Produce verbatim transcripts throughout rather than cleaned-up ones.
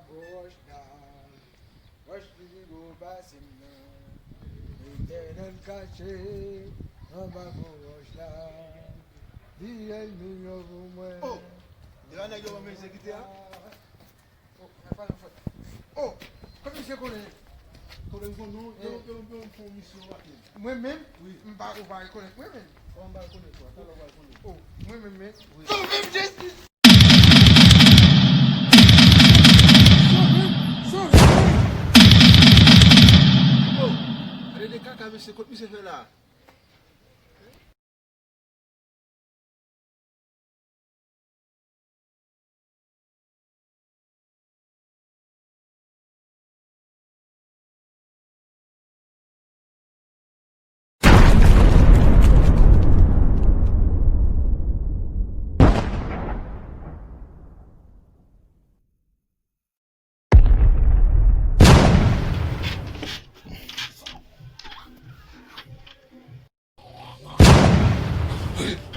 Wòch la, wòch ki pi gwo pase m nan. Letènèl kache anba gwo wòch la. Li ènmi yo pou mwen. Oh! Devan nèg yo ban m ensekirite a. Oh, y a pas de faute. Oh, kot misye konnen? Konnen m konnen, yo, yo, yo, fè yon misyon ake. Mwen menm? Wi. M pa, ou pa rekonèt mwen menm. Kòman m pa rekonèt ou? Talè w pral konnen. Oh, mwen menm, men. Wi. Sove m, Jezi! Sove m, sove m! Oh, gade de kaka, mesye, kot misye fè la?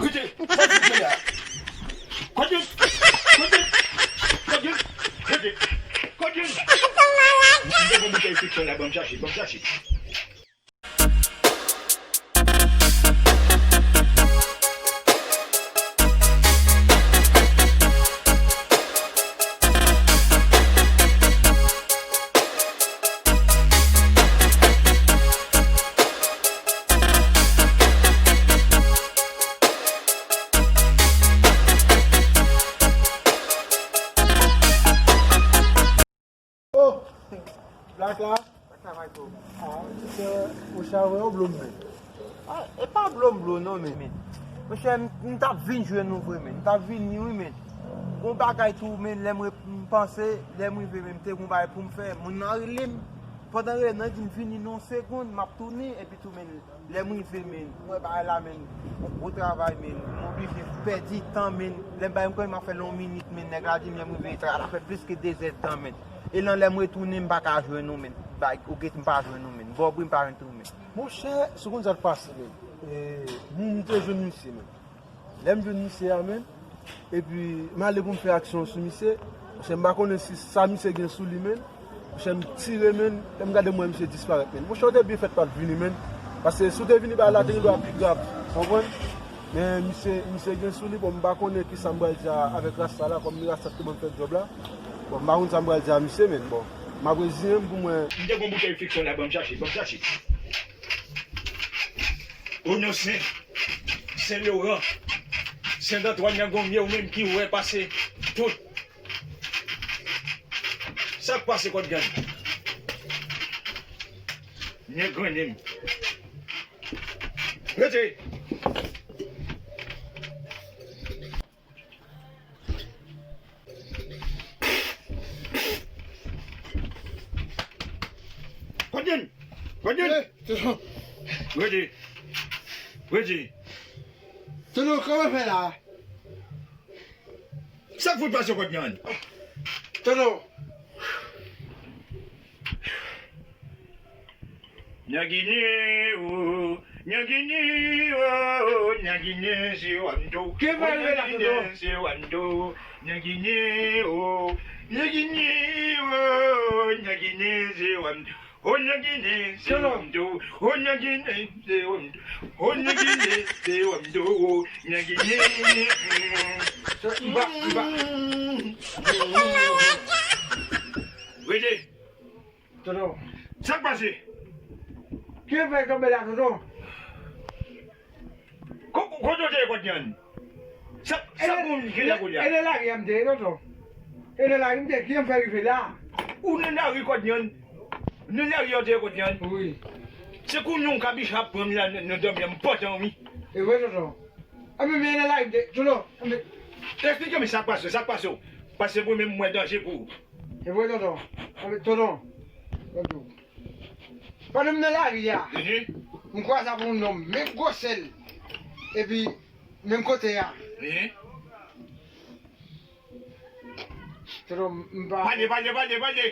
Rete! Sa w fout fè la? Kòdyon! Kòdyon! Kòdyon! Rete! Kòdyon! M te gon boutèy fiksyon la, ban m chache, ban m chache. Oh! Black la? Sa travay tou. Ah, se ou chavè ou blom men. Ah, e pa blom blom non men. Monchè, m, m t ap vin jwenn ou vre men. M t ap vini wi men. Gon bagay tou men, lè m re-, m panse, lè m rive men, m te gon bagay pou m fè. Moun nan rele m. Pandan rele m nan di m vini nan yon segonn, m ap tounen, epi tou men, lè m rive men, m wè bagay la men, yon gwo travay men, m oblije pèdi tan men, lè m bay m konnen m ap fè l yon minit men, nèg la di m lè m rive travay la fè plis ke de zè tan men. E lan lè m retounen m pa ka jwenn ou men, bay, ou gete m pa jwenn ou men, bò bri m pa jwenn tou men. Monchè, si w konn sa k pase men, e, m, m te jwenn misye men. Lè m jwenn misye a, men, epi m ale pou m fè aksyon sou misye, paske m pa konnen si sa misye gen sou li, men, monchè, m tire, men, lè m gade m wè misye disparèt, men. Monchè, ou te byen fèt pa t vini, men, paske si w te vini, bagay la te gen dwa pi grav, konprann? Men misye, misye gen sou li, bon, m pa konnen kisa m pral di a avèk rasta la, kòm rasta te ban m fè djòb la. Bon, m pa konn sa m pral di a misye, men, bon, m ap reziyen m pou mwen. M te gon boutèy fiksyon la, ban m chache, ban m chache. Onosen, Sen Loran, Sen Antwàn, nan gon mye ou menm ki wè pase tout. Sa k pase kòt gann? Nèg grannen m. Rete! Kòdyen! Kòdyen! Eh, Tonton. Rete. Rete. Tonton, kòman fè la? Sa k fout pase Kòdyen? Tonton. Nagini o, Nagini o, Nagini se wa m tou. Ke va rive la, Tonton? Nagini se wa m tou. Nagini o, Nagini o, Nagini se wa m tou. O Nagini se wa m tou. O Nagini se wa m tou. O Nagini se wa m tou. O Nagini. M pa, m pa. Rete. Tonton. Sa k pase? Ki fè kanpe la, Tonton? Ko-, ko-, kote w te ye Kòdyen? Sa, sa pou m ki la kounye a? E nan lari a m te ye, Tonton. E nan lari m te ye, ki jan m fè rive la? Ou nan lari Kòdyen? Nan lari a w te ye Kòdyen? Wi. Se kounye a w kabicha ap pran m la nan, nan dòmi an, m pantan wi. E vre, Tonton. Anben, men nan lari m te, Tonton, anben. Eksplike m sa k pase, sa k pase w. Paske mwen menm m wè danje pou ou. E vre, Tonton. Anben, Tonton. Pandan m nan lari a, mhm, m kwaze avè yon nonm, menm gwosè l. Epi, menm kote a. Mhm. Tonton, m pa. Pale, pale, pale, pale.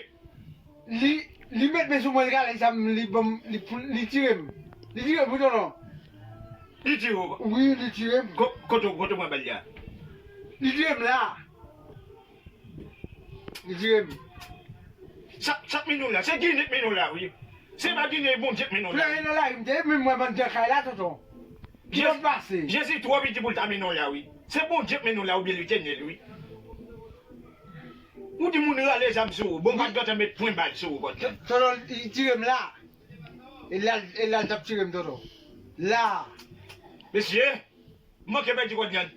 Li, li met men sou mwen, li rale zam, li ban m, li, li tire m. Li tire m, wi, Tonton. Li tire w? Wi, li tire m. Ko-, kote, kote w pran bal la? Li tire m la. Li tire m. Sa, sa k mennen w la, se Ginen k mennen w la, wi. Se pa Ginen, e Bondye k mennen w la. Plere nan lari, m te menm wè bann dan kay la, tonton. Ki lòt pase? Jezi twò piti pou l ta mennen w la, wi. Se Bondye k mennen w la, oubyen Letènèl, wi. Ou di moun rale zam sou ou. Bon, m pa t gentan met pwen bal sou ou, kòd. Tonton, li tire m la. E la, e la, l t ap tire m, tonton. La. Mesye, m manke pèdi kòd nyan.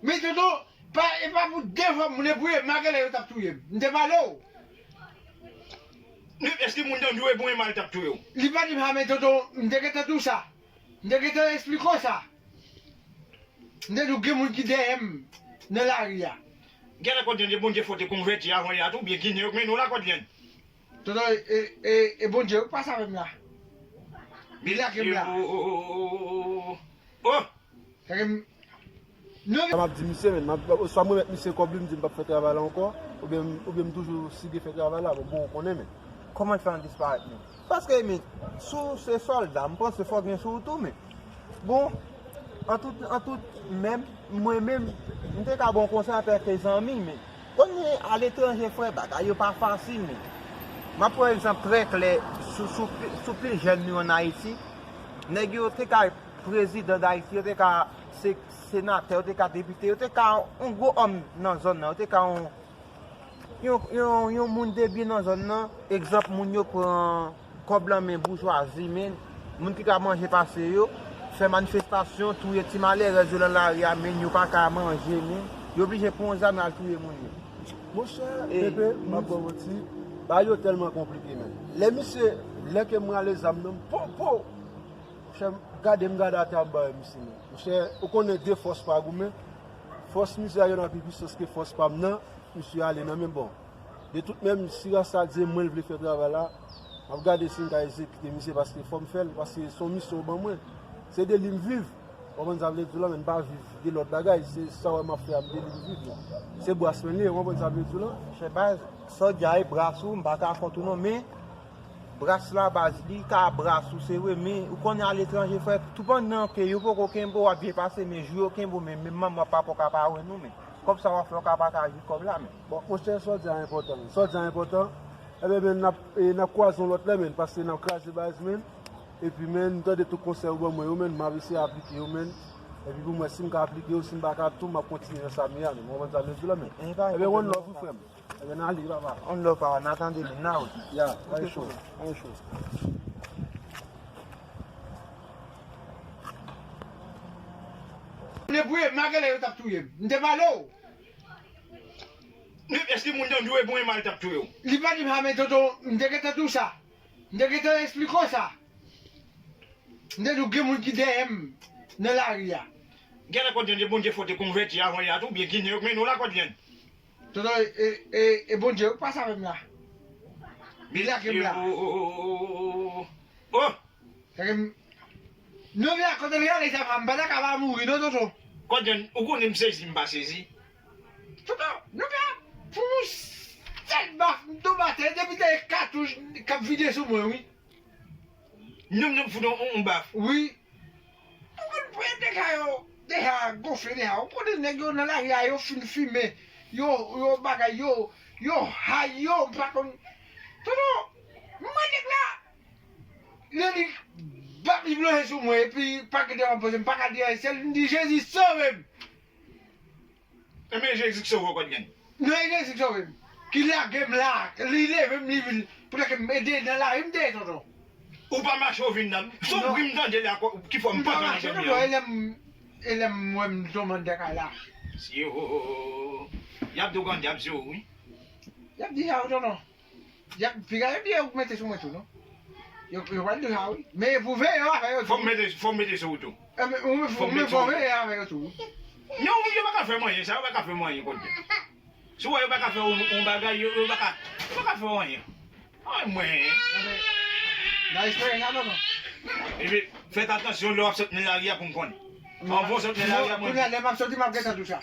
Men, tonton, pa, e pa pou de fwa moun epouye m, malgre lè yo t ap touye m. M te pale w. Men, èske moun nan dwe bon e mal t ap touye w? Li pa di m sa, men, tonton, m te gentan di w sa. M te gentan eksplike w sa. M te di w gen moun ki dèyè m nan lari a. Gen lè kòd nyan, Bondye fè w te konvèti avan yè a tou, oubyen Ginen yo k mennen w la, kòd nyan. Tonton, e, e, e Bondye wi k pase avè m la. Li lage m la. Oh, oh, oh, oh, oh, oh. Oh! Kake m. Non, men. M ap di misye, men, m ap, swa m remèt misye kòb li, m di m p ap fè travay la ankò, oubyen, oubyen m toujou side fè travay la, bon, bon, ou konnen, men. Kòman l fè ann disparèt, men? Paske, men, si w se sòlda, m panse fò gen sou ou tou, men. Bon, an tout, an tout, menm, mwen menm, m te ka ba w konsèy antanke zanmi, men. Konnen aletranje, frè, bagay yo pa fasil, men. M ap pran egzanp trè klè sou, sou, sou plis jèn nou ann Ayiti. Nèg yo te ka prezidan d Ayiti, yo te ka se, senatè, yo te ka depite, yo te ka yon gwo òm nan zòn nan, yo te ka yon, yon, yon, yon moun de byen nan zòn nan. Egzanp, moun yo pran kòb lan men boujwazi, men moun ki ka manje pase yo, fè manifestasyon, touye ti malerèz yo lan lari a, men yo pa ka manje, men yo blije pran zam al touye moun yo. Monchè, Pepe, m ap ba w manti, bagay yo tèlman konplike, men. Lè misye, lè ke m rale zam nan, m po, po, monchè, m gade, m gade atè a, m ba misye, men. Monchè, ou konnen de fòs pa goumen, fòs misye a gen anpil pisans ke fòs pa m nan, misye ale nan men bon. De tout menm, si Rasta di mwen l vle fè travay la, m ap gade si m ka egzekite misye, paske fò m fè l, paske se yon misyon yo ban mwen. Se de li m viv. Ou konprann sa m vle di w la, men m pa viv de lòt bagay, se sa w wè m ap fè a, m de li m viv la. Se bras mwen li ye, ou konprann sa m vle di w la? Chè baz, sòlda e bras ou, m pa ka kont ou non, men bras la baz, li ka bras ou, se vre, men ou konnen aletranje, frè, toupandan ke yo poko kenbe w, w ap byen pase, men jou yo kenbe w, men menm manman w ap pa poko ka pa wè nou, men kòb sa w ap fè, w ka pa ka jwi kòb la, men. Bon, monchè, sa w di a enpòtan, sa w di a enpòtan. Ebyen, men, n ap, e, n ap kwaze yon lòt lè, men, paske n ap kraze baz, men. Epi, men, m tande tout konsèy ou ban mwen yo, men, m ap eseye aplike yo, men. Epi pou m wè si m ka aplike yo, si m pa ka tou, m ap kontinye nan sa m ye a, men. Ou konprann sa m vle di w la, men. Ebyen, one love, wi, frè m. Ebyen, n ale, papa. One love, papa, n a tande, men, n a wè. Ya, anyen cho, anyen cho. Moun epouye m, malgre lè yo t ap touye m. M te pale w. Men èske moun nan dwe bon e mal t ap touye w? Li pa di m sa, men tonton, m te gentan di w sa. M te gentan eksplike w sa. M te di w gen moun ki dèyè m nan lari a. Gen lè kòd nyan, Bondye fè w te konvèti avan yè a tou, oubyen Ginen yo k mennen w la, kòd nyan. Tonton, e, e, e Bondye wi k pase avè m la. Li lage m la. Oh, oh, oh, oh, oh, oh. Oh! Kake m, non, men a kote l rale sa, m pa ta ka pa mouri non, tonton. Kòd nyan, ou konnen m sezi, m pa sezi. Tonton, non, men a pou yon sèl baf, m tonbe atè, depi te katouch k ap vide sou mwen, wi. Nonm nan fout on, on, on baf. Wi. Ou konn prete ka yo deja gonfle deja. Ou konnen nèg yo nan lari a, yo fin fimen. Yo, yo bagay, yo, yo hay, yo, m pa konn. Tonton, m wè nèg la, lè li bat, li plonje sou mwen, epi pa kite m ap poze, m pa ka di anyen, sèl m di, Jezi, sove m! Enben, Jezi k sove w, kòd nyan. Non, e Jezi k sove m. Ki lage m la, li leve m, li vin. Poutèt ke m ede nan lari m te ye, tonton. Ou pa mache, ou vin nan. Se yon bri m tande la, ki fè m pantan nan chanm yo. E lè m, e lè m wè m tonbe anndan kay la. Si yo, y ap di w grandye ap di w, wi. Y ap di sa, wi, tonton. Y ap piga yo byen, yo mete sou mwen tou, non? Yo, yo pral di sa, wi. Men pou veye yo avè yo tou. Fò m mete, fò m mete sou ou tou. E, men, ou, ou, men fò veye avè yo tou, wi. Non, yo pa ka fè m anyen, sa, yo pa ka fè m anyen, kòd nyan. Si w wè yo pa ka fè yon, yon bagay, yo, yo pa ka, yo pa ka fè w anyen. Ay, mwen. Nan espere sa, tonton. Epi, fèt atansyon lè w ap sot nan lari a pou m konnen. Anvan w sot nan lari a, mwen. Kounye a, lè m ap soti, m ap gentan di w sa.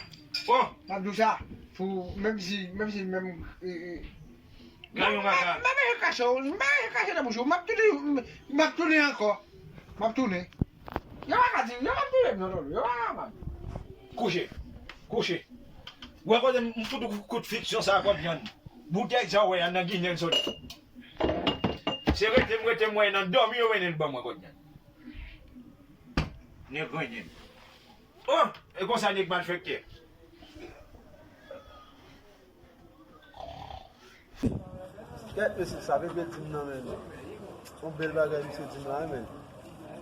Oh! M ap di w sa. Pou, menm si, menm si, menm, e, e, Gade yon kaka. M pa bezwen kache w, m pa bezwen kache nan bouch ou. M ap tounen, m ap tounen ankò. M ap tounen. Yo pa ka di, yo p ap touye m non, tonton. Yo pa kapab. Kouche. Kouche. Ou wè kote m fout ou kout fiksyon sa, kòd nyan. Boutèy sa w wè a nan Ginen l soti. Se rete m rete m wè nan dòmi yo mennen l ban mwen kòd nèg. Nèg renyen. Oh, e konsa nèg malfektè. Kèt mesye, sa pepe di m nan menm. Yon bèl bagay misye di m la, men.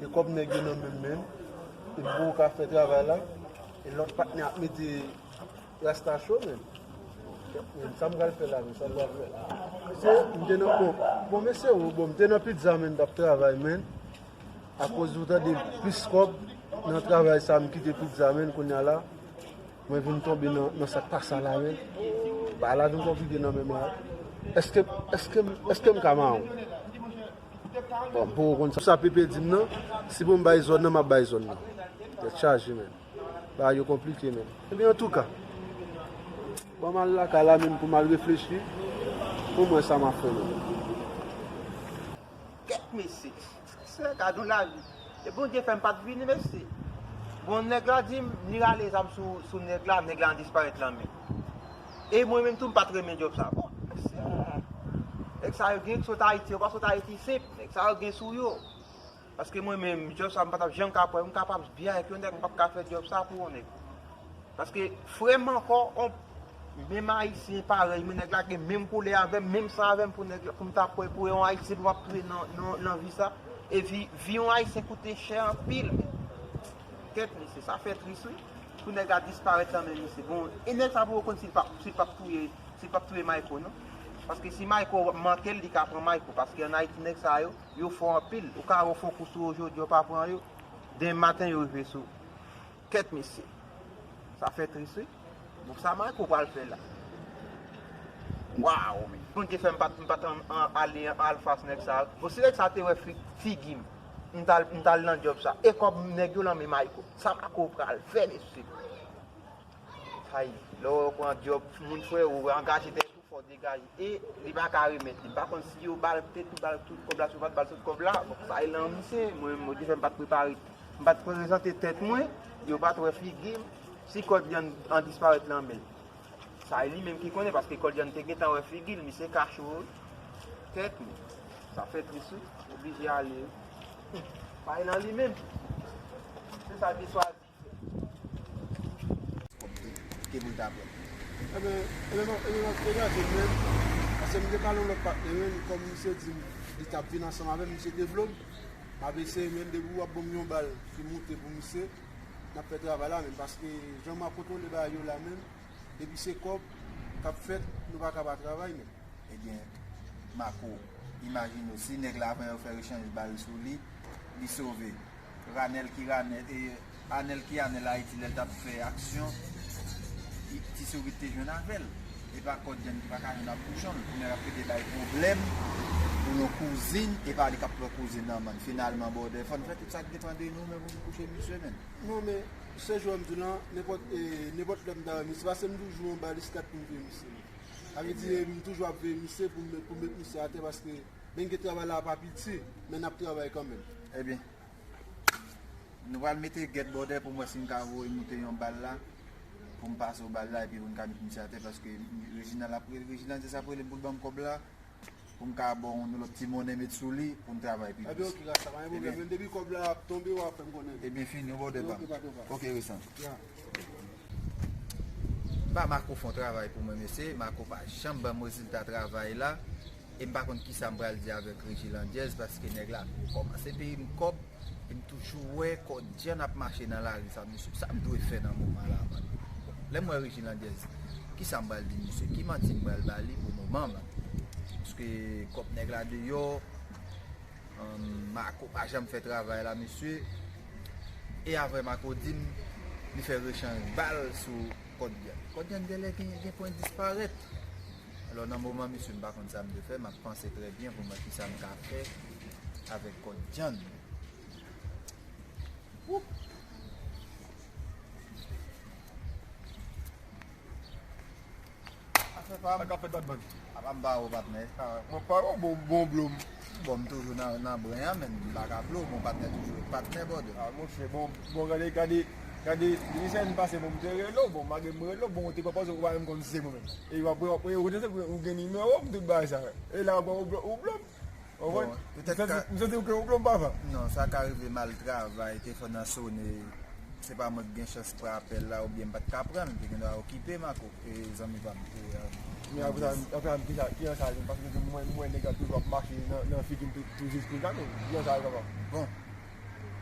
E kòb nèg yo nan menm menm. E m poko ka fè travay la. E lòt patnè ap mete rasta cho, men. Men, sa m pral fè la, men, sa m pral fè. Mesye, m te nan, bon, bon, mesye, o, bon, m te nan pizza, men, t ap travay, men. Akoz ou tande plis kòb nan travay sa, m kite pizza, men, kounye a la. Mwen vin tonbe nan, nan sa k pa sa la, men. Bagay la vin konplike nan men mwen. Èske, èske, èske m ka mawon? Bon, m poko konn sa. Sa pepe di m nan, si pou m bay zòn nan, m ap bay zòn nan. Tèt chaje, men. Bagay yo konplike, men. Ebyen, antouka, ban m al lakay la, men, pou m al reflechi, pou m wè sa m ap fè, men. Kèt mesye. Sè, gad yon lavi. E Bondye fè m pa t vini, mesye. Bon, nèg la di m, li rale zam sou, sou nèg la, nèg la disparèt nan men. E mwen menm tou, m pa t renmen djòb sa. Bon, mesye, nèg sa yo gen sot Ayiti, yo pa sot Ayiti senp. Nèg sa yo gen sou yo. Paske mwen menm, djòb sa, m pa t ap janm ka pran, m kapab byen avèk yon nèg, m p ap ka fè djòb sa pou yon nèg. Paske frè m ankò, on, menm ayisyen parèy mwen, nèg la gen menm koulè avè m, menm san avè m pou nèg la, pou m ta pran pou yon ayisyen pou m ap touye nan, nan, nan vi sa. E vi, vi yon ayisyen koute chè anpil. Kèt mesye, sa fè tris wi. Pou nèg la disparèt nan men misye. Bon, e nèg sa pou yo konn si l p ap, si l p ap touye, si l p ap touye Mayko non. Paske si Mayko manke l, li ka pran Mayko. Paske ann Ayiti nèg sa yo, yo fò anpil. Ou ka wè w fè yon kou sou yo jodi, yo pa pran yo. Demen maten yo rive sou. Kèt mesye. Sa fè tris wi. Bon, sa Mayko pral fè la? Waw, men. Bondye fè m pa t, m pa t an, an, ale an alfas nèg sa. Bon, si nèg sa te wè fi, figi m, m t al, m t al nan djòb sa. E kòb nèg yo nan men Mayko. Sa Mayko pral fè, mesye? Ay, lè w pran djòb, moun frè ou angaje tèt ou, fò degaje. E li pa ka remèt li. M pa konn si yo ba l tèt ou ba l tout kòb la, si yo pa t ba l tout kòb la. Bon, sa e lan misye, mwen, mwen te fè m pa t prepare. M pa t prezante tèt mwen, yo pa t wè figi m, si kòd li an, an disparèt nan men l. Sa e li menm ki konnen, paske kòd li an te gentan wè figi l, misye kache w. Kèt, men. Sa fè tris, wi. Oblije ale, wi. Pa e lan li menm. Se sa l te swazi. Kòb tou, ke pou l ta pran. Ebyen, ebyen, m ap, ebyen, m ap degaje m menm. Paske m te pale yon lòt patnè menm, kòm misye di m, li t ap vin ansanm avè m, misye te vle w. M ap eseye menm, depi w ap ban m yon bal ki moute pou misye, n ap fè travay la menm. Paske jan m ap kontwole bagay yo la menm, depi se kòb k ap fèt, nou pa ka pa travay menm. Ebyen, Marco, imajine w, si nèg la, avan yo fè rechanj bal sou li, li sove. Ranèl ki Ranèl, e, Anèl ki Anèl Ayiti, lè l t ap fè aksyon, i, Ti Sourit te jwenn avè l. E pa kòd Djann ki pa ka jwenn ak bouchon l. Kounye a l ap rete bay pwoblèm pou yon kouzin, e pa li k ap pran kouzin nan men l. Finalman, brother, fò n fè tout sa k depann de nou, men pou n kouche misye, menn. Non, men, se jan m di w lan, nenpòt, e, nenpòt lè m ta wè misye, paske m toujou anba lis kat pou m touye misye. Sa vle di, m toujou ap veye misye pou m, pou m met misye atè, paske men gen travay la pa piti, men n ap travay kanmenm. Ebyen, nou pral mete gèt bòdè pou m wè si m ka voye moute yon bal la, pou m pase w bal la, epi pou n ka met misye atè, paske Reginald ap rele, Reginald se sa ap rele m pou l ban m kòb la, pou m ka ba w yon lòt ti monnen met sou li, pou n travay pi plis. Ebyen, oke, rasta, pa gen pwoblèm. Ebyen. Men depi kòb la ap tonbe, w a fè m konnen. Ebyen, fini, w bòdè pa m. Oke, pa gen pwoblèm. Oke, Resan. Ya. Ba Marco fè yon travay pou mwen, mesye. Marco pa janm ban m rezilta travay la. E m pa konn kisa m pral di avèk Reji Landjèz, paske nèg la kòmanse peye m kòb. E m toujou wè kòd Djann ap mache nan lari sa, mesye. Sa m dwe fè nan moman la, man? Lè m wè Reji Landjèz, kisa m pral di misye? Ki manti m pral ba li pou moman, man? Paske kòb nèg la deyò, Ahn, Marco pa janm fè travay la, mesye. E apre Marco di m, li fè rechanj bal sou kòd Djann. Kòd Djann genlè gen, gen pwen disparèt. Alò, nan moman, mesye, m pa konn sa m dwe fè, m ap panse trè byen pou m wè kisa m ka fè avèk kòd Djann. Woup! Afè pa m. Sa k ap fèt, Batman? Apa m pa ou, patnè. Ah, mwen pa ou, bon, bon blom. Bon, m toujou nan, nan bren an, men m pa ka blow, bon, patnè toujou ret patnè, brother. Ah, monchè, bon, bon, gade, gade, Gade, depi sèmen pase, bon, m te rele w, bon, malgre m rele w, bon, ou te pran pòz ou pa menm konn si se mwen menm. E w ap, w ap, ou te, ou gen nimewo m, tout bagay sa. E la, bon, ou blo-, ou blo m. Ou konprann? M santi, m santi ou blo m, papa. Non, sa ka rive, m al travay, telefòn nan sone. Se pa mwen ki gen chans pran apèl la, oubyen m pa t ka pran l, m te gen dwa okipe, Mako, e zanmi pa m. E, euh, men apre sa, apre sa, m di sa, ki an sa, paske mwen, mwen, nèg la toujou ap mache nan, nan figi m tou, tou jis kounye a, men ki an sa, papa? Bon,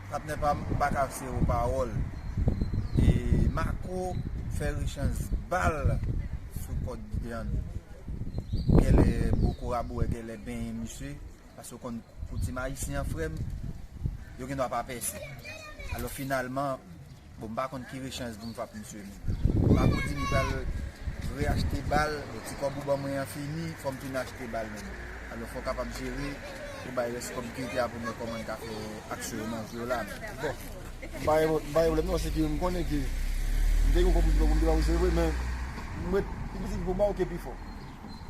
patnè pa m, m pa ka se ou pawòl. E Mako fè rechanj bal sou kòd Dyann. Genlè boko rabouwè, genlè benyen misye. Paske w konn koutim ayisyen an, frè m, yo gen dwa pa pèse. Alò, finalman, bon, m pa konn ki rechanj pou m fè ak misye menm. Mako di m li pral reyachte bal, bon, ti kòb ou ban mwen an fini, fò m tounen achte bal menm. Alò, fò w kapab jere pou bay rès kòb ki rete a pou m wè kòman n ka fè aksyon yo nan vi w la. Bon, m pa gen, m pa gen pwoblèm non, se ke m konnen ke m te gen kòb pou m te ba w, se vre, men m ret pi piti pou m ba w ke pi fò.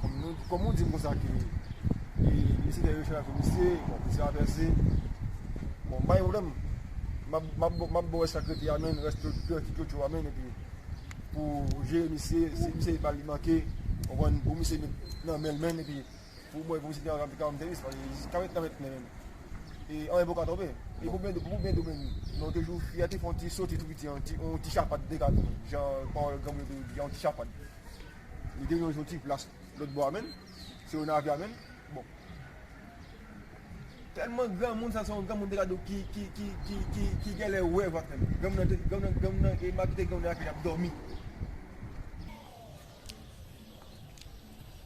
Kòm nou, kòm ou di m konsa ke, e, misye fè rechanj avèk misye, bon, misye pa pèse. Bon, m pa gen pwoblèm. M ap, m ap, m ap ba w rès sa k rete a, men, rès tout, tout, tout, tout, a, men, epi pou jere misye, si misye pa li manke, ou konprann, pou misye met nan men l, men, epi pou mwen, pou misye te antre an sèvis, paske jis ka met nan men l, men. E anyen poko tonbe. E pou byen, pou byen di w menm, nou toujou fiyète fè yon ti soti tou piti, yon ti, yon ti chapat de gato, jan pawòl granmoun yo toujou di, yon ti chapat. Li te yon ti plas lòt bò a menm, se yon navè a menm. Bon. Tèlman granmoun sa, se yon granmoun de gado ki, ki, ki, ki, ki, ki genlè wè vwa tèlman. Granmoun nan te, granmoun nan, granmoun nan, e m a kite granmoun nan akèy ap dòmi.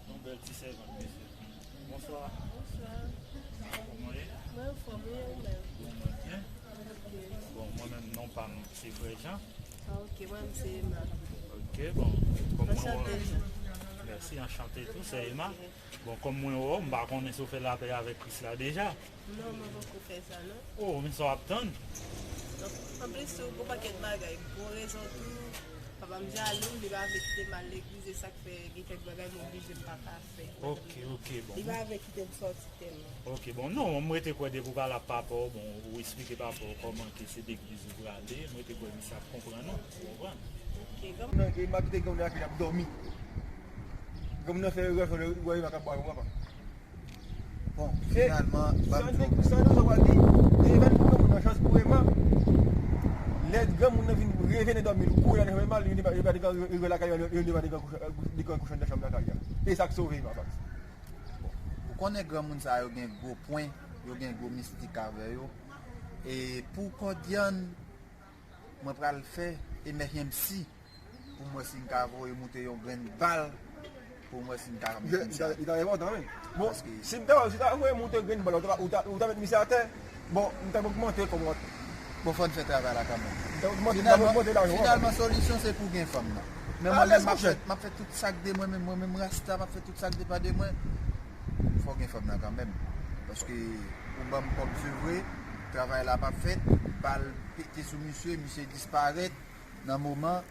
Yon bèl ti sèvant, mesye. Bonswa. Bonswa. Kòman w ye? Mwen anfòm, e ou menm? Bon, mwen byen. Ok. Bon, mwen menm, non pa m, se Frè Jan. Ah, ok, mwen menm, se Emma. Ok, bon, kòm mwen wè. Anchante, Jan. Mèsi, anchante tou, se Emma. Ok. Bon, kòm mwen wè w, m pa konnen si w fè lapè avèk Krisla deja. Non, mwen poko fè sa, non. Oh, men sa w ap tann? Donk, anplis, tou, gon pakèt bagay. Gon rezon tou, papa m jalou, li pa vle kite m al legliz, e sa k fè gen kèk bagay m oblije m pa ka fè. Ok, ok, bon. Li pa vle kite m sòti tèlman. Ok, bon, non, m rete kwè depi w pale ak papa w, bon, ou eksplike papa w kòman ke se legliz ou prale, m rete kwè misye ap konprann ou, ou konprann? Ok, granmoun nan, e m a kite granmoun nan akèy ap dòmi. Granmoun nan fè erè, fè erè, wè, e m a ka bwa yon papa. Bon, finalman, ban m di w. San rezon, sa w pral di, te vin pou granmoun nan chans pou Emma. Lè granmoun nan vin revene dòmi, l kouri nan chanm Emma, li pa, li pa te ka rive lakay, li pa te ka kouche, li ka kouche anndan chanm lakay la. E sa k sove Emma, baz. Bon, ou konnen granmoun sa yo gen gwo pwen, yo gen gwo mistik avè yo. E pou kòdyann, mwen pral fè emergency pou m wè si m ka voye moute yon grenn bal, pou m wè si m ka met misye. Li ta enpòtan, wi. Bon, paske si m ta, si ta voye moute yon grenn bal, ou ta, ou ta, ou ta met misye atè, bon, m ta ogmante kòb ou. Bon, fò n fè travay la kanmenm. M ta ogmante, m ta ogmante lajan ou. Finalman, solisyon se pou gen fanm nan. Men mwen menm, m ap fè, m ap fè tout sa k de mwen menm, mwen menm rasta, m ap fè tout sa k depann de mwen. Fò gen fanm nan kanmenm. Paske ou ban m kòb, se vre, travay la p ap fèt, bal pete sou misye, misye disparèt nan moman,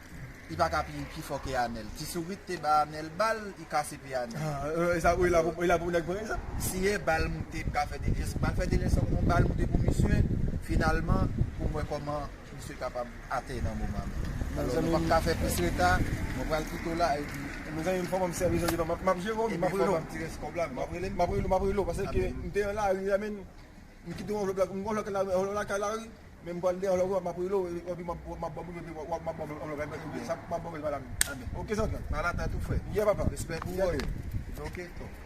li pa ka pi, pi fò ke Anèl. Ti Sourit te ba Anèl bal, li kase pye Anèl. Ah, euh, e sa, wi, la pou, e la pou nèg pran egzanp. Si e bal moute, m ka fè de lès, m al fè de lès, yon bal moute pou misye, finalman, pou m wè kòman misye kapab atè nan moman an. Alò, nou p ap ka fè plis reta, mwen pral kite w la, epi mezanmi, m fò ban m sèvis, m ap, m ap jere w, m ap rele w. M ap rele w, m ap rele w, paske m te nan lari la, men, m kite yon anvlòp la, m gon anvlòp la, anvlòp lakay la, wi, men m pral dèyè anvlòp la, m ap rele w, epi m ap, m ap ba w moun yo, epi w ap, m ap ba w anvlòp la, epi sa, m ap ba w anvlòp la, men. Ok, zantray. Mal atè tou, frè. Yeah, papa. Respè pou ou. Ok, tou.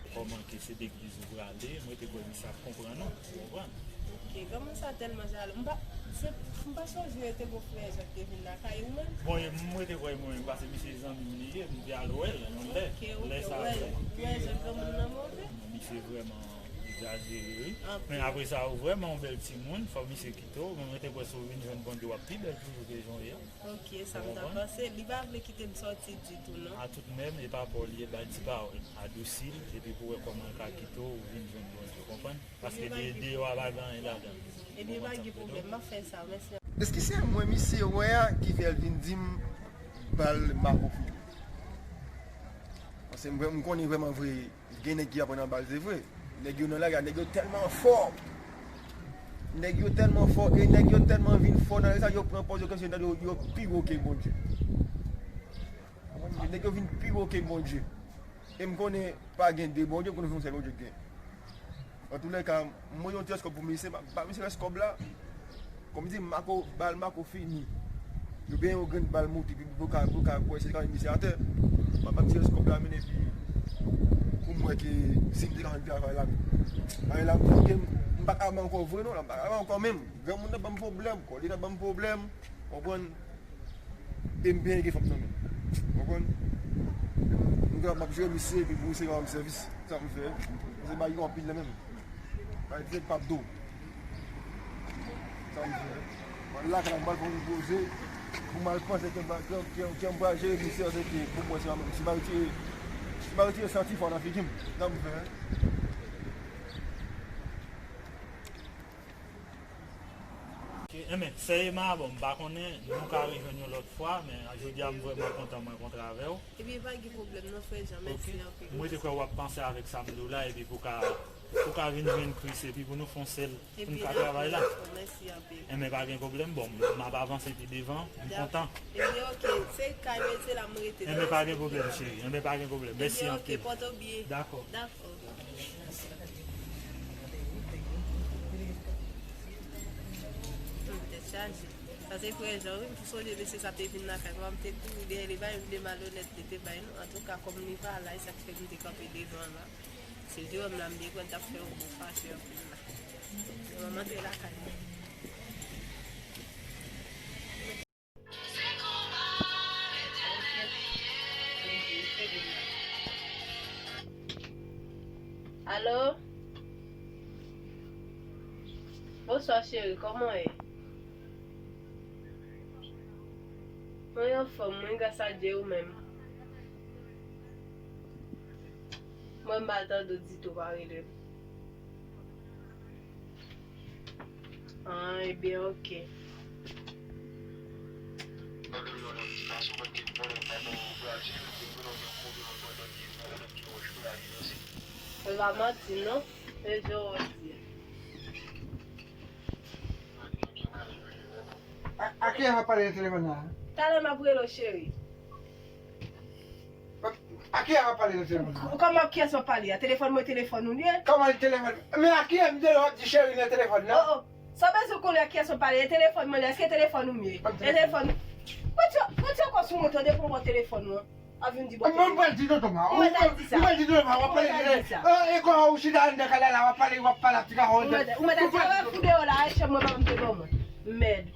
Kòman ke se legliz ou prale, mwen te kwè misye ap konprann ou, ou konprann? Ok, granmoun sa tèlman jalou. M pa, se, m pa sonje te gon frè Jan ki te vin lakay ou menm. Bon, e mwen te kwè mwen menm, paske misye zanmi m li ye, m te al wè l yon lè. Ok, ok, lè sa, ou wè, ou wè jan granmoun nan move? Non, misye vrèman egzajere, wi. Anpil. Men apre sa, ou vrèman yon bèl timoun, fò misye kite w, men mwen te kwè si w vin jwenn Bondye, w ap pi bèl toujou ke jan w ye a. Ok, sa m ta panse. Li pa vle kite m sòti ditou, non. A tout menm, e pa pa w li ye, bay ti pawòl. Adousi l, epi pou wè kòman l ka kite w, ou vin jwenn Bondye, w konprann? Paske de, deyò a pa gen anyen ladan l. Ebyen, pa gen pwoblèm, m ap fè sa, mèsi. Èske se mwen misye wè a ki fè l vin di m bal Mako fini? Paske m, m konnen vrèman vre, gen nèg ki aprann nan bal, se vre. Nèg yo nan lari a, nèg yo tèlman fò. Nèg yo tèlman fò, e nèg yo tèlman vin fò nan lari sa, yo pran pòz yo kòmsi yo, yo pi wo ke Bondye. Nèg yo vin pi wo ke Bondye. E m konnen pa gen de Bondye, m konnen se yon sèl Bondye k gen. Antoulèka, m voye yon ti rès kòb pou misye, m ap ba misye rès kòb la. Kòm di, Mako, bal Mako fini. Yo benyen yon grenn bal moute, epi pou ka, pou ka kwè se kanmenm misye atè. M ap ba misye rès kòb la, men epi pou m wè ke si m te ka fè travay la, men. Travay la, m, m pa ka ankò vre non, la, m pa ka ankò menm. Granmoun nan ban m pwoblèm, kòlè nan ban m pwoblèm, konprann? E m byen gen fanm nan men. Konprann? M gen, m ap jere misye, epi pou misye ka ban m sèvis. Sa m fè. Misye bay yo anpil nan menm. Bay trèt pap do. Sa m fè. Mwen la, kan m al fè yon poze, pou m al panse ke m va, ke, ke, ke m va jere misye, se ke pou mwen, se pa menm. Si m al retire, si m al retire santifò nan figi m, sa m fè. Ok, enben, sè Emma, bon, m pa konnen, nou ka rejwenn yon lòt fwa, men jodi a m vrèman kontan mwen kontre avè w. Ebyen, pa gen pwoblèm non, frè Jean, mèsi anpil. Mwen te kwè w ap panse avèk sa m di w la, epi pou ka, pou ka vin jwenn Kris, epi pou nou fè yon sèl, pou nou ka travay la. Ebyen, dakò, mèsi anpil. Enben, pa gen pwoblèm, bon, m ap avanse pi devan, m kontan. Ebyen, ok, se kay mwen, se la m rete. Enben, pa gen pwoblèm, cheri, enben, pa gen pwoblèm. Mèsi anpil. Ebyen, ok, pòte w byen. Dakò. Dakò. Hmm, tèt chaje. Sa se frè Jean, wi. M tou sonje mesye sa te vin lakay papa m, m te kouri dèyè li, bay m de malonèt li te bay nou. Antouka, kòm li pa la, e sa k fè m te kanpe devan la. Se Jerome la m te kwè l t ap fè yon bon fache anpil la. Jerome antre lakay mwen. Alo? Bonswa cheri, kòman w ye? Mwen anfòm, mwen gras a Dye, ou menm? Mwen m pa tande w ditou, pa rele m. Ah, ebyen, ok. Se pa manti, non. Se jan w di a. A, a kiyès w ap pale nan telefòn nan? Talè m ap rele w, cheri. A kiyès w ap pale nan telefòn nan? Kòman kiyès w ap pale a? Telefòn mwen, telefòn ou l ye? Kòman telefòn? Men a kiyès m te w ap di cheri nan telefòn nan? Oh, oh. Sa w bezwen konnen a kiyès w ap pale? E telefòn mwen l ye? Èske telefòn ou m ye? E telefòn. Mwen ti, mwen ti ankò sou moto depi w pran telefòn mwen. A vin di bon. Mwen pral di tonton ma. Ou mèt al di sa. Ou pral di tonton ma, w ap pale. Ou mèt al di sa. E kon ou chita anndan kay la, w ap pale, w ap pale ap ti ka. Ou mèt, ou mèt al di, a wè fou deyò la, a chèf mwen pa m te ban mwen. Mèd.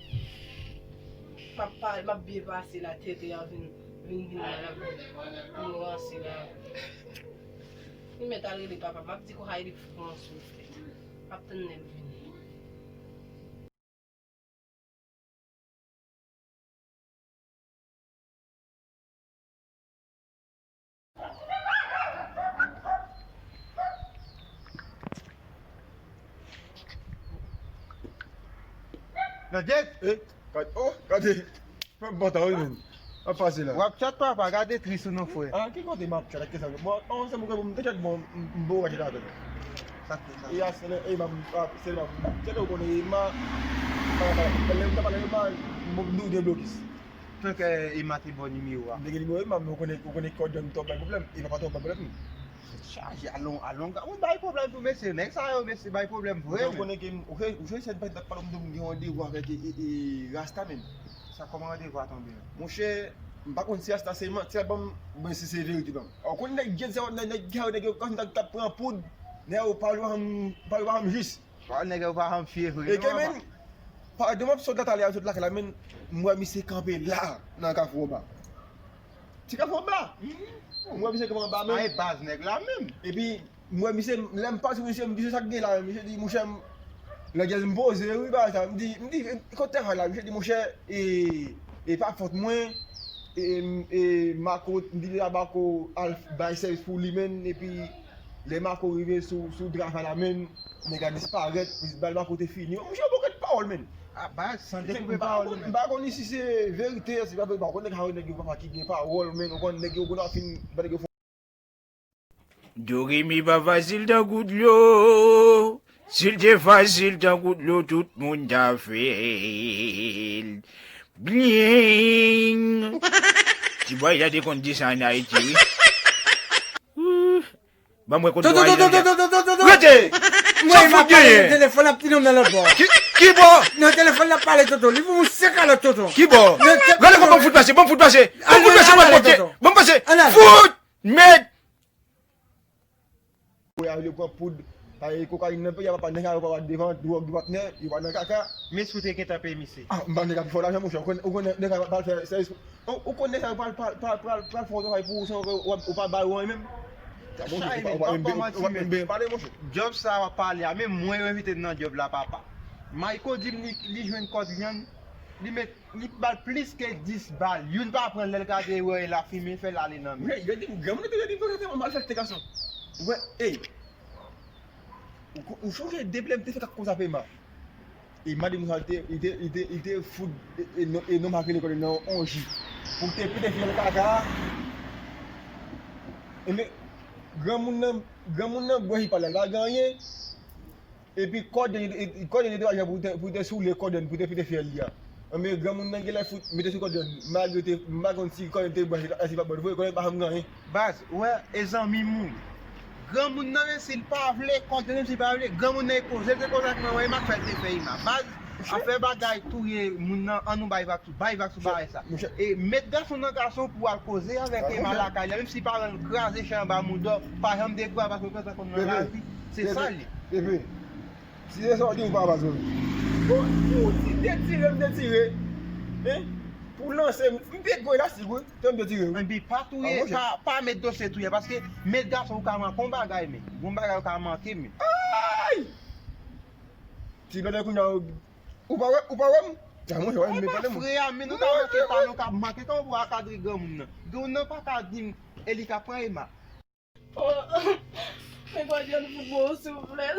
M ap pale, m ap byen pase la, tete a vin, vin, vin la, l ap vin ranse la. Li mèt al rele papa, m ap di Kohayli pran souflèt. M ap tann lè l vini. Nan det? Eh, gad, oh, gade. Fè m pantan wi menm. Ap pase la. W ap chat papa, gade tris ou non frè. Ah, ki kote m ap chat ak kisa? Bon, an se mwen mwen te chat bon, m bo w chat avè l. Sa k fè sa? E a se e m ap se m ap chat ou konnen e ma. Lè m ta pale e ma, m nou deblokis. Tank e ma te bon nimewo a. M te gen nimewo e ma, men ou konnen ou konnen kòd jan m twò bay pwoblèm. E papa twò bay pwoblèm. Chaje alon alon. Ou bay pwoblèm tou mesye. Nèg sa yo mesye bay pwoblèm vre. Ou konnen ke ou se se pale m gen randevou avèk e, e, e Rasta menm. Sa kòman randevou a tonbe an? Monchè, m pa konn si Rasta se manti l ap ban m, oubyen si se verite l ban m. Ou konn nèg gen sa nèg nèg gen nèg yo konn nèg k ap pran poud, nèg yo pa janm pa janm jis. Bon, nèg yo pa janm fyè vre non papa. Padon m ap sot la talè a sot lakay la men m wè misye kanpe la nan kafou anba. Ti kafou anba. M wè misye kanpe anba men. Ay baz nèg la menm. Epi m wè misye, lè m pase misye, m di se sa k gen la, misye di monchè m, lè jazz m poze wi bagay sa, m di, m di kote travay la, misye di monchè, e, e pa fòt mwen, e, e Mako, m di la Mako al bay sèvis pou li menm, epi lè Mako rive sou, sou travay la menm, nèg la disparèt, bal Mako te fini, monchè yon pakèt pawòl menm. A baz, san dekoupe pawòl menm. M pa konn si se verite, si pa verite, m pa konn nèg sa yo nèg yo papa ki gen pawòl menm, ou konn nèg yo konn ap fin, nèg yo. Fè Doremi pa fasil tankou dlo. Si l te fasil tankou dlo, tout moun ta fè l. Bling! Ti bòy la te konn di sa ann Ayiti, wi. Ouh. Ban m wè kote w ay la. Rete! Sa fout genyen? Telefòn ap ti nonm nan lòt bò. Ki, ki bò? Nan telefòn l ap pale, Toto. Li voye yon sekalòt, Toto. Ki bò? Gade kòman m fout pase, ban m fout pase. Ban m fout pase, ban m fout pase. Fout! Mèd! Pou y ale pran poud, ay, kokayin nan peyi a, papa, nèg sa yo pa devan, dwòg, patnè, yo pa nan kaka. Men si w te gentan peye misye. Ah, m pa nèg a pi fò lajan, monchè. Ou konnen, ou konnen nèg sa yo pral fè sèvis. Ou, ou konnen nèg sa yo pral, pral, pral, pral, pral fè yon travay pou ou san ou, ou, ou pa ba yo anyen menm. Chay, men, m p ap kòmanse, men. Pale, monchè. Djòb sa w ap pale a, menm mwen yo envite m nan djòb la, papa. Mayko di m li, li jwenn kòd lyann, li met Li ba l plis ke dis bal. Youn pa pran l, lè l gade wè e lafimen, fè l ale nan men. Men, yo di m, granmoun nan te di m, m malfektè gason. Ou wè, ey. Ou ko-, ou chonje depi lè m te fè kak konsa Pema. E madanm sa te, li te, li te, li te fout, e, e, non, e non m ak lekòl nan on ji. Pou te pete fyèl kaka. E men, granmoun nan, granmoun nan bwè li pa la, la gen anyen. Epi kòd, e, e, kòd li te ajan pou te, pou te soule kòd, pou te pete fyèl li a. Anben, granmoun nan genlè fout mete sou kòd, malgre te, m pa konn si kòd te branche, si pa branche, kòd pa janm gen anyen. Baz, ou wè, e zanmi m ou ye. Granmoun nan, menm si l pa vle, kòd, menm si l pa vle, granmoun nan e koze, l te koze ak manman, e m ak fè l te fè Ema. Baz, afè bagay touye moun nan, an nou bay vag sou, bay vag sou bagay sa. Monchè. E met gason nan gason pou al koze avèk Ema lakay la, menm si paran l kraze chay anba mouda w, pa janm dekouraje paske w gentan konn nan lavi. Se sa l ye. Bebe, si se sa w di, ou pa pa zòrèy. Bon, pou w di detire, m detire. Hein? Pou lanse, m, m pete gwo elastik, wi. Te m detire, wi. Enben, pa touye, pa, pa met dosye touye, paske met gason ou ka manke yon bagay, men. Yon bagay ou ka manke, men. Ay! Ti blòdè kounye a, ou pa wè, ou pa wè m? Jan mwen, wè m, men pa de mwen. Frè a, men nou ka manke talè, nou ka manke tan pou akadre granmoun nan. Granmoun nan pa ka di m, e li ka pran Ema. Oh, men Gòdyòn fout mwen yon souflèt.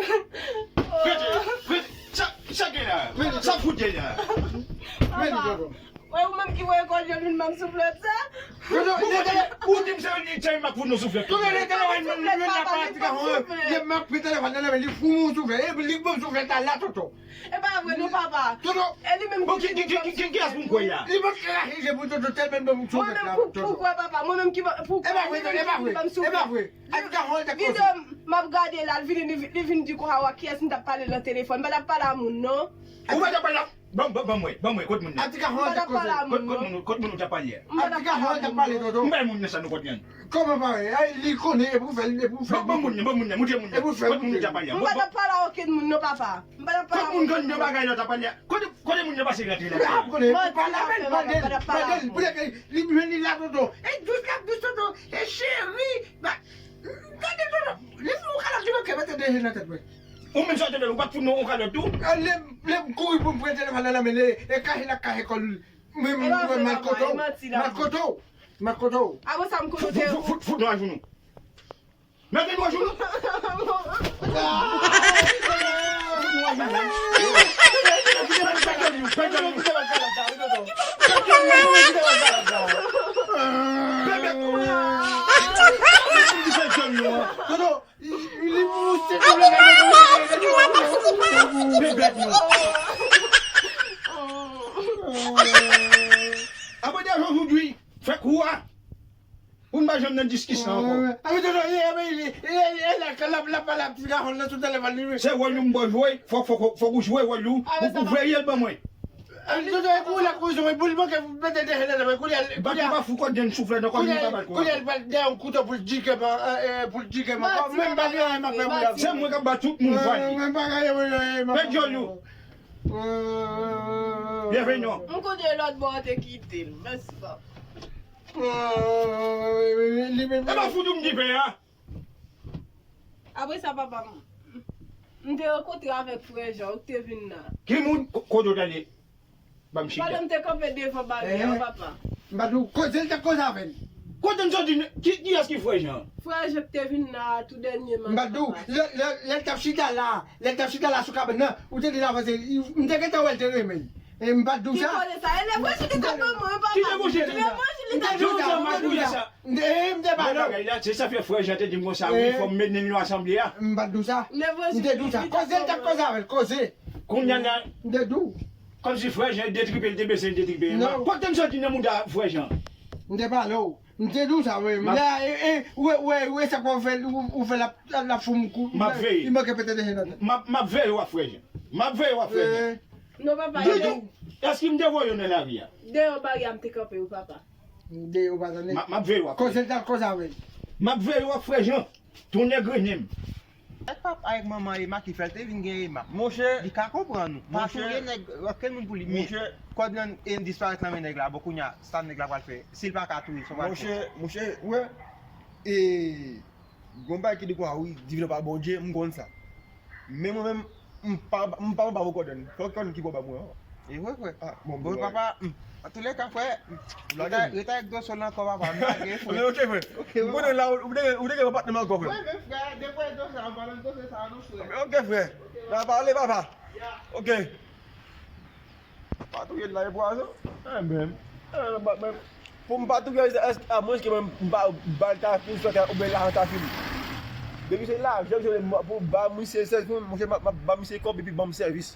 Rete, rete, sa, sa gen la? Sa fout gen la? Papa, wè ou menm ki voye Gòdyòn vin ban m souflèt sa? Ou di m se yon nèg m ap fout nou souflèt. Kote nèg la wè m, m ap pran telefòn nan men li fout mwen yon souflèt. Epi li ban m souflèt la, la, Toto. E pa vre non, papa. Toto. E li menm ki vini ban m souflèt. Bon, ki, ki, ki, ki, kiyès pou m kwè la? Li pa ka rache je pou Toto, tèlman ban m souflèt la, Toto. Mwen menm pou, pou kwè, papa. Mwen menm ki ban, pou kwè, li menm ki vini ban m souflèt. E pa vre, e pa vre. Videyo m ap gade la, li vini, li, li vin di konsa, wa, kiyès m t ap pale nan telefòn. M pa t ap pale a moun, non. Ou pa t ap pale a, ban, ban, ban mwen, ban mwen, kot moun nan? M pa t ap pale a moun, non. Kot, kot moun, kot moun ou t ap pale a? M pa t ap pale a moun, non. M bay moun nan sa nou kot li an. Kòman pa wè? Ay, li konnen, e pou fè, e pou fè. Bon, bon, moun nan, bon, moun nan, montre moun nan. E pou fè, kot moun ou t ap pale a? M pa t ap pale a okenn moun, non, papa. M pa t ap pale a okenn moun. Kot moun konn nan bagay la w t ap pale a? Kote, kote moun yo pase rete la? M ap konnen. Mande l, mande l, mande l, pou li, li jwenn li la, Toto. E dous la, dous, Toto. E cheri, ba, gade, Toto. Li fout yon kalòt, li manke mete de je nan tèt mwen. Ou menm sa w te fè, ou pa t fout non yon kalòt tou? Lè, lè m kouri pou m pran telefòn nan nan men li, e kache l ap kache kò l. Mwen, mwen, mwen, mal kote w. Mal kote w. Mal kote w. Apre sa, m konnen w te. Fout, fout, fout, fout nou ajounou. Mete nou ajounou. Fout nou ajounou. Bebe. Li moute tou le. Bebe nou. Apre de jou jodi, fè kou a. Pou n pa janm nan diskisyon ankò. A, men, tonton, e, e, e, e, e, la, la, la, la, la, ti gason nan sou telefòn li, wi. Se wòl ou m ba w jwe, fòk, fòk, fòk ou jwe wòl ou, pou, pou veye l ban mwen. A, tonton, e kou la kouzon, e boul manke mete de je nan tèt mwen, kounye a, kounye a, pa fou kòd jèn souflèt ankò, kounye a, kounye a, l pral dèyè yon kouto pou l dike m, e, e, pou l dike m ankò. Menm bagay la, m ap fè moun la. Se mwen k ap bat tout moun, Fanny. Menm bagay la, m ap fè moun la. Pèdi ou. Byenveni. M konnen lòt bò an te kite l. Mèsi, papa. E pa fout ou m di pen an. Apre sa, papa, m, m te rankontre avèk frè Jan, ou te vin la. Ki moun? Ko-, kote w t ale? Ban m chita. Pandan m te kanpe devan baryè an, papa. M pa di w, koze l te koze avè l. Kote m soti? Ki, kiyès ki frè Jan? Frè Jan ki te vin la tou dènyèman, papa. M pa di w, lè, lè, lè l t ap chita la, lè l t ap chita la sou kabann nan, ou te di l avanse, m te gentan wè l te renmen l. E m pa t di w sa. Ki koze sa? E lè Frè Jan ki t ap ban mwen, papa. Ki debouche? Lè Frè Jan ki t ap ban mwen. M te di w sa, m te di w sa. M te, m te pa t di w. Bagay la, se sa fè Frè Jan te di m konsa, wi, fò m mennen l nan asanble a. M pa t di w sa. M te di w sa. Koze l t ap koze avè l, koze. Kounye a la. M te di w. Kòmsi Frè Jan detripe l te bezwen detripe. Non. Kote m soti nan mouda Frè Jan? M te pale w. M te di w sa, wi. M te, e, e, ou wè, ou wè, ou wè sa k w fè, ou, ou fè l ap, l ap fè m kou. M ap veye. Li manke pete de nan tèt. M ap, m ap veye w ap Frè Jan. M ap veye w ap Frè Jan. Non, papa, deyò. Èske m te voye w nan lari a? Deyò bari a m te kanpe, wi, papa. Deyò, pa tande. M ap, m ap veye w ap Frè Jan. Koze l t al koze avè l. M ap veye w ap Frè Jan. Tounen grennen m. Èske papa avèk manman Emma ki fè l te vin gen Emma? Monchè, li ka konprann ou. Pa touye nèg, okenn moun pou li. Men monchè, kòd lan e disparèt nan men nèg la. Bon, kounye a, sa nèg la pral fè? Si l pa ka touye, sa pral fè? Monchè, monchè, ou wè, e, gon bagay ki di kwa, wi, divize pa Bondye, m konn sa. Men mwen menm, m pa, m pa, m pa pran kòd lan. Fòk kòd lan ki pran ba mwen an. E vre, frè. Ah, bon, bon, papa, hmm. Antoulèka, frè, hmm, rete, rete avèk dosye w la ankò, papa. M lage, frè. Ok, frè. Ok, m konnen la, ou te, ou te gen patnè m ankò, frè. Wi, men frè, depi dosye a, m pale dosye sa a, non, frè. Ok, frè. Ok. N a pale, papa. Ya. Ok. Pa touye l la, e pwazon. Eh, men. Eh, men, men. Pou m pa touye l, èske, amwens ke mwen, m pa ba l ta fini, swa ta, oubyen lajan ta fini. Depi se lajan, se pou ba misye sèvis, monchè, m ap, m ap ba misye kòb epi ban m sèvis.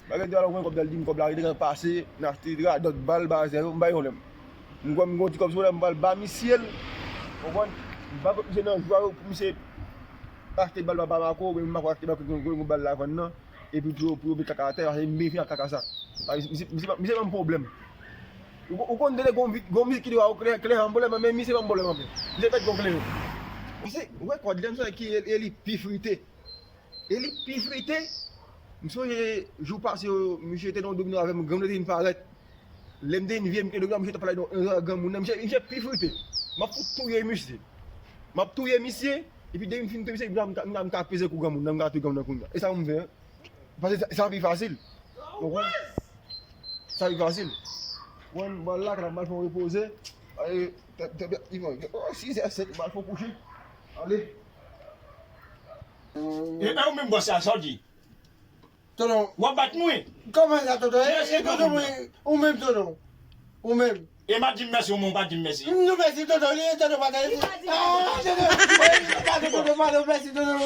Bagay de alò mwen kòb la, l di m kòb la, li te gen pase, n achte radòt, bal, bagay sa yo, m bay yon lè. M kwè m gon ti kòb sou lè, m pral ba misye l. Konprann? M pa kot misye nan jwa yo pou misye achte bal Bamako, oubyen m pa kwè achte bal, gon, gon bal la vann nan. Epi pou yo, pou yo met kaka atè, paske m byen fini ak kaka sa. Paske misye, misye, misye ban m pwoblèm. Ou, ou konn tande gon vit, gon vit ki di w klè, klè ban m pwoblèm, men misye ban m pwoblèm anpil. Misye fèk gon klè yo. Misye, ou wè kòd la, m santi ki e, e li pi frite. E li pi frite. M sonje jou pase yo, misye te nan domino avè m, granmoun nan te vin parèt. Lè m te vin vye, m te domino, misye t ap pale nan granmoun nan, misye, misye pi frite. M ap fout touye misye. M ap touye misye, epi depi m fin touye misye, m ka, m ka, m ka peze kou granmoun nan, m ka touye granmoun nan kounye a. E sa pou m fè, en. Paske sa, sa pi fasil. Ou konprann? Sa pi fasil. Mwen, m pral lakay la, m pral fè yon repoze. E, te, te, te, oh, sizè, sèt, m pral fè yon kouche. Ale. E, e ou menm bòs la, sa w di? Tonton. W ap bat mwen? Kòman sa, tonton? E, e, tonton, mwen, ou menm, tonton. Ou menm. E m ap di m mèsi, ou menm ou pa di m mèsi. Nou mèsi, tonton, li, tonton, pa tande. Ah, tonton, pardon, tonton, pardon, mèsi, tonton.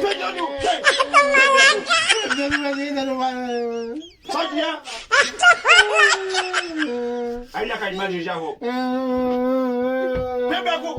Tonton, nou. Tonton, mèsi, tonton, pardon. Sa w di a? Ay, lakay m al jije avè w. Bebe, kou.